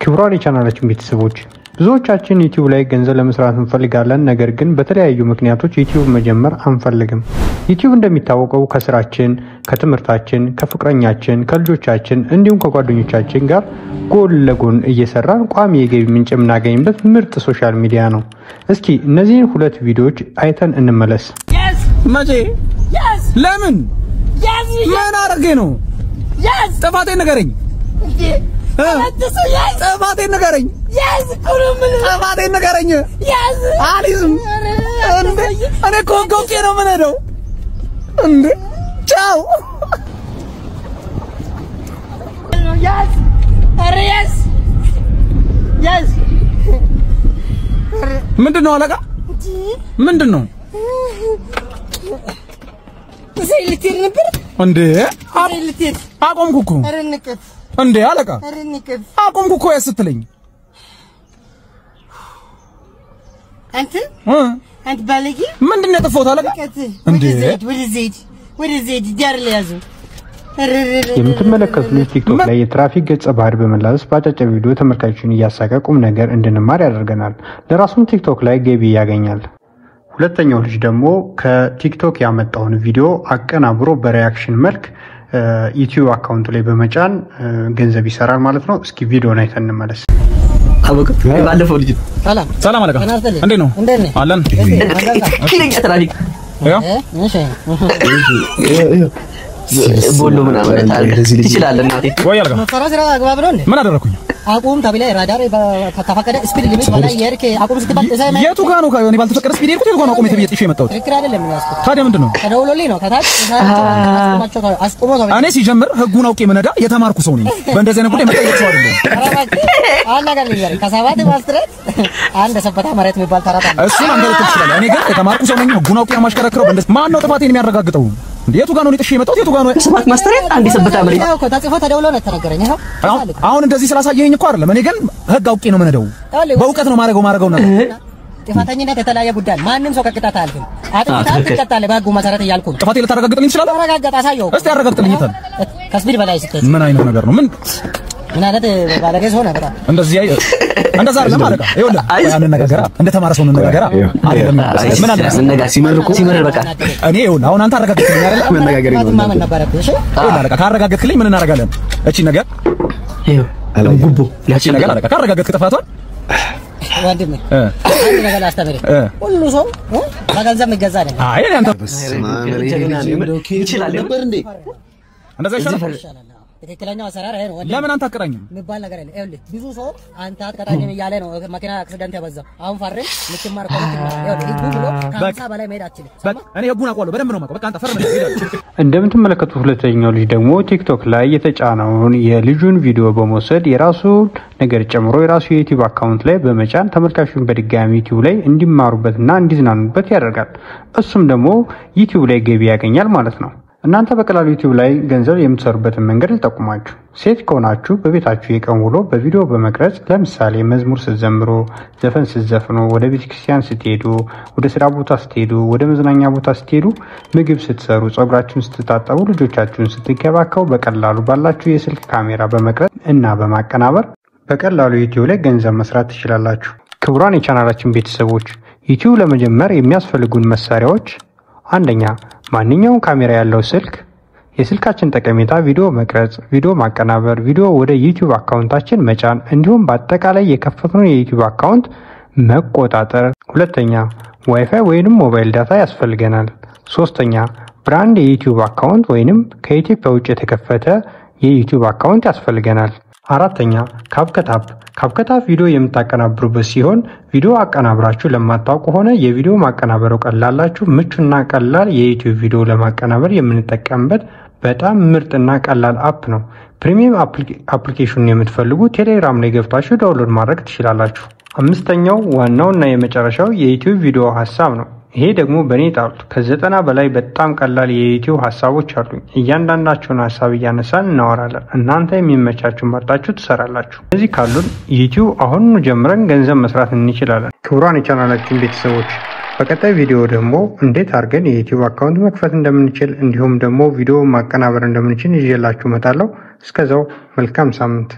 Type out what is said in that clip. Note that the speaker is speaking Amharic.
ክቡራን የቻናላችን ቤተሰቦች፣ ብዙዎቻችን ዩቲዩብ ላይ ገንዘብ ለመስራት እንፈልጋለን። ነገር ግን በተለያዩ ምክንያቶች ዩቲዩብ መጀመር አንፈልግም። ዩቲዩብ እንደሚታወቀው ከስራችን፣ ከትምህርታችን፣ ከፍቅረኛችን፣ ከልጆቻችን እንዲሁም ከጓደኞቻችን ጋር ጎን ለጎን እየሰራን ቋሚ የገቢ ምንጭ የምናገኝበት ምርጥ social media ነው። እስኪ እነዚህን ሁለት ቪዲዮዎች አይተን እንመለስ። መቼ? ለምን? ምን አድርጌ ነው? ጥፋቴን ንገረኝ። ጥፋቴን ንገረኝ። ጥፋቴን ንገረኝ። አልይዝም። እንዴ እኔ እኮ ህግ አውቄ ነው የምንሄደው። እንዴ ቻው። ምንድን ነው አለቃ? ምንድን ነው እንዴ? አቆምኩ እኮ እንዴ አለቃ፣ አቆምኩ እኮ ስትለኝ አንተ አንተ ባለጌ፣ ምንድን ነው ያጠፋሁት አለቃ? እንዴ ወደዚህ ዳር ላይ ያዙ። የምትመለከቱት ልጅ ቲክቶክ ላይ የትራፊክ ገጸ ባህሪ በመላበስ በአጫጭር ቪዲዮ ተመልካቾችን እያሳቀ ቁም ነገር እንድንማር ያደርገናል። ለራሱም ቲክቶክ ላይ ገቢ ያገኛል። ሁለተኛው ልጅ ደግሞ ከቲክቶክ ያመጣውን ቪዲዮ አቀናብሮ በ reaction መልክ ዩቲዩብ account ላይ በመጫን ገንዘብ ይሰራል ማለት ነው። እስኪ ቪዲዮን አይተን እንመለስ። ባለፈው ልጅ። ሰላም ሰላም አለቃ፣ እንዴት ነው አለን? ትክክለኛ ትራፊክ ቦሎ ምናምን ትችላለህ እናቴ። ወይ አለቃ፣ መሰራ ስራ አግባብ ነው እንዴ? ምን አደረኩኝ? አቁም ተብለህ ራዳር ከተፈቀደ speed limit በላይ የሄድክ አቁም ስትባል እዛ የቱ ጋር ነው እኔ ባልተፈቀደ speed የሄድኩት? የቱ ጋር ነው አቁም የተብዬ ጥሼ የመጣሁት? ትክክል አይደለም ያዝኩት። ታዲያ ምንድን ነው? ተደውሎልኝ ነው ከታች አስቁሞ ተብለህ። እኔ ሲጀምር ህጉን አውቄ የምነዳ የተማርኩ ሰው ነኝ። በእንደዚህ አይነት ጉዳይ መጠየቅ ሰው አይደለሁም። አንድ ነገር ልንገርህ፣ ከሰባት ማስትሬት አንድ ሰበታ መሬት የሚባል ተረት አለ። እሱን አንተ ልትል ትችላለህ። እኔ ግን የተማርኩ ሰው ነኝ። ህጉን አውቄ ነው የማሽከረክረው። በእንደዚህ ማን ነው ጥፋቴን የሚያረጋግጠው? እንዴ የቱ ጋር ነው እኔ ጥሼ የመጣሁት? የቱ ጋር ነው? ሰባት ማስተሬት አንድ የሰበታ መሬት። ይኸው እኮ ተጽፎ ተደውሎ ነው የተነገረኝ። ይኸው አሁን እንደዚህ ስላሳየኸኝ እኮ አይደለም። እኔ ግን ህግ አውቄ ነው የምነዳው። በእውቀት ነው ማድረገው ነገር። ጥፋተኝነት የተለያየ ጉዳይ፣ ማንም ሰው ከቅጣት አያልፍም። አጥፍተሃል ትቀጣለህ በህጉ መሰረት እያልኩ ነው። ጥፋቴን ልታረጋግጥልኝ ትችላለህ? አረጋግጥ፣ አሳየው። እስቲ አረጋግጥልኝ። ይታል ከ speed በላይ ስትሄድ ምን አይነት ነገር ነው? ምን ምን አይነት ባለጌ ሰው ነህ በጣም። እንደዚህ አይ እንደዛ አይደለም አለቃ። ይኸውልህ ቆይ አንነጋገራ፣ እንደተማረ ሰው እንነጋገራ። አይደለም ምን አለ መነጋገር ሲመርቁ ሲመርር በቃ። እኔ ይኸውልህ አሁን አንተ አረጋግጥልኝ አይደል? መነጋገር ነው። ማመን ነበረብህ። እሺ ይኸውልህ አለቃ፣ ካረጋገጥክልኝ ምን እናደርጋለን? እቺ ነገር ይኸው ጉቦ እቺ ነገር አለቃ፣ ካረጋገጥክ ጥፋቷን ወንድሜ አንድ ነገር ላስተምርህ። ሁሉ ሰው በገንዘብ የሚገዛ አይደለም። አይ እኔ አንተ ይችላል ነበር እንዴ? እንደዛ ይሻላል። ትክክለኛው አሰራር ይሄ ነው። ለምን አንተ አትቀጣኝም? የሚባል ነገር የለም። ይኸውልህ ብዙ ሰው አንተ አትቀጣኝም እያለ ነው መኪና accident ያበዛው። አሁን ፈርም፣ የምትማር ከሆነ ትማር። ይኸውልህ ህጉ ብሎ ከ50 በላይ መሄድ አትችልም። በቃ እኔ ህጉን አውቀዋለሁ፣ በደንብ ነው የማውቀው። በቃ አንተ ፈርም። እንደምትመለከቱት ሁለተኛው ልጅ ደግሞ ቲክቶክ ላይ የተጫነውን የልጁን ቪዲዮ በመውሰድ የራሱን ነገር ጨምሮ የራሱ የዩቲዩብ account ላይ በመጫን ተመልካቹን በድጋሚ ዩቲዩብ ላይ እንዲማሩበትና እንዲዝናኑበት ያደርጋል። እሱም ደግሞ ዩቲዩብ ላይ ገቢ ያገኛል ማለት ነው። እናንተ በቀላሉ ዩቲዩብ ላይ ገንዘብ የምትሰሩበትን መንገድ ልጠቁማችሁ። ሴት ከሆናችሁ በቤታችሁ የቀን ውሎ በቪዲዮ በመቅረጽ፣ ለምሳሌ መዝሙር ስትዘምሩ፣ ዘፈን ስትዘፍኑ፣ ወደ ቤተክርስቲያን ስትሄዱ፣ ወደ ስራ ቦታ ስትሄዱ፣ ወደ መዝናኛ ቦታ ስትሄዱ፣ ምግብ ስትሰሩ፣ ጸጉራችሁን ስትታጠቡ፣ ልጆቻችሁን ስትንከባከቡ በቀላሉ ባላችሁ የስልክ ካሜራ በመቅረጽ እና በማቀናበር በቀላሉ ዩቲዩብ ላይ ገንዘብ መስራት ትችላላችሁ። ክቡራን የቻናላችን ቤተሰቦች፣ ዩቲዩብ ለመጀመር የሚያስፈልጉን መሳሪያዎች፣ አንደኛ ማንኛውም ካሜራ ያለው ስልክ። የስልካችን ጠቀሜታ ቪዲዮ መቅረጽ፣ ቪዲዮ ማቀናበር፣ ቪዲዮ ወደ ዩቲዩብ account ኣችን መጫን እንዲሁም በአጠቃላይ የከፈትነውን የዩቲዩብ account መቆጣጠር። ሁለተኛ ዋይፋይ ወይንም mobile data ያስፈልገናል። ሶስተኛ brand የዩቲዩብ account ወይንም ከኢትዮጵያ ውጭ የተከፈተ የዩቲዩብ account ያስፈልገናል። አራተኛ CapCut app። CapCut app ቪዲዮ የምታቀናብሩበት ሲሆን ቪዲዮ አቀናብራችሁ ለማታውቁ ሆነ የቪዲዮ ማቀናበር እውቀት ላላችሁ ምቹና ቀላል የዩቲዩብ ቪዲዮ ለማቀናበር የምንጠቀምበት በጣም ምርጥና ቀላል app ነው። Premium application ኑን የምትፈልጉ ቴሌግራም ላይ ገብታችሁ download ማድረግ ትችላላችሁ። አምስተኛው ዋናውና የመጨረሻው የዩቲዩብ ቪዲዮ ሀሳብ ነው። ይሄ ደግሞ በእኔ ጣሉት። ከ90 በላይ በጣም ቀላል የዩቲዩብ ሀሳቦች አሉኝ። እያንዳንዳቸውን ሀሳብ እያነሳን እናወራለን። እናንተ የሚመቻችሁ መርጣችሁ ትሰራላችሁ። እነዚህ ካሉን ዩቲዩብ አሁኑኑ ጀምረን ገንዘብ መስራት እንችላለን። ክቡራን የቻናላችን ቤተሰቦች፣ በቀጣይ ቪዲዮ ደግሞ እንዴት አድርገን የዩቲዩብ account መክፈት እንደምንችል እንዲሁም ደግሞ ቪዲዮ ማቀናበር እንደምንችል ይዤላችሁ እመጣለሁ። እስከዛው መልካም ሳምንት።